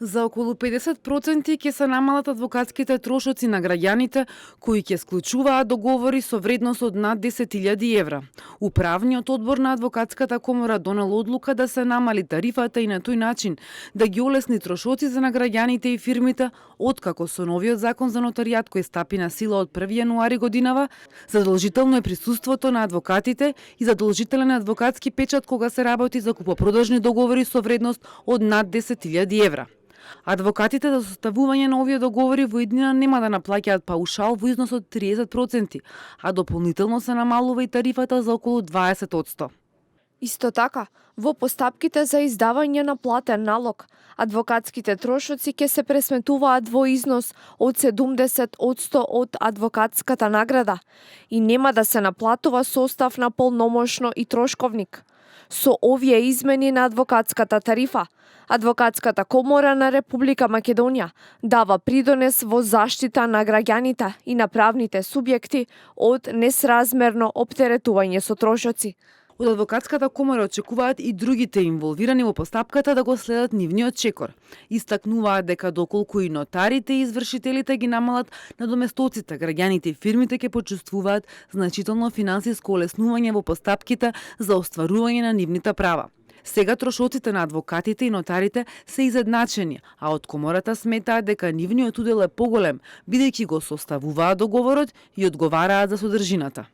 За околу 50% ќе се намалат адвокатските трошоци на граѓаните кои ќе склучуваат договори со вредност од над 10.000 евра. Управниот одбор на адвокатската комора донел одлука да се намали тарифата и на тој начин да ги олесни трошоците на граѓаните и фирмите, откако со новиот закон за нотаријат кој стапи на сила од 1 јануари годинава, задолжително е присуството на адвокатите и задолжителен адвокатски печат кога се работи за купопродажни договори со вредност од над 10.000 евра. Адвокатите за составување на овие договори во иднина нема да наплаќаат паушал во износ од 30%, а дополнително се намалува и тарифата за околу 20%. Исто така, во постапките за издавање на платен налог, адвокатските трошоци ќе се пресметуваат во износ од 70% од адвокатската награда и нема да се наплатува состав на полномошно и трошковник. Со овие измени на адвокатската тарифа, Адвокатската комора на Република Македонија дава придонес во заштита на граѓаните и на правните субјекти од несразмерно оптеретување со трошоци. Од Адвокатската комора очекуваат и другите инволвирани во постапката да го следат нивниот чекор. Истакнуваат дека доколку и нотарите и извршителите ги намалат надоместоците, граѓаните и фирмите ќе почувствуваат значително финансиско олеснување во постапките за остварување на нивните права. Сега трошоците на адвокатите и нотарите се изедначени, а од комората сметаат дека нивниот удел е поголем, бидејќи го составуваат договорот и одговараат за содржината.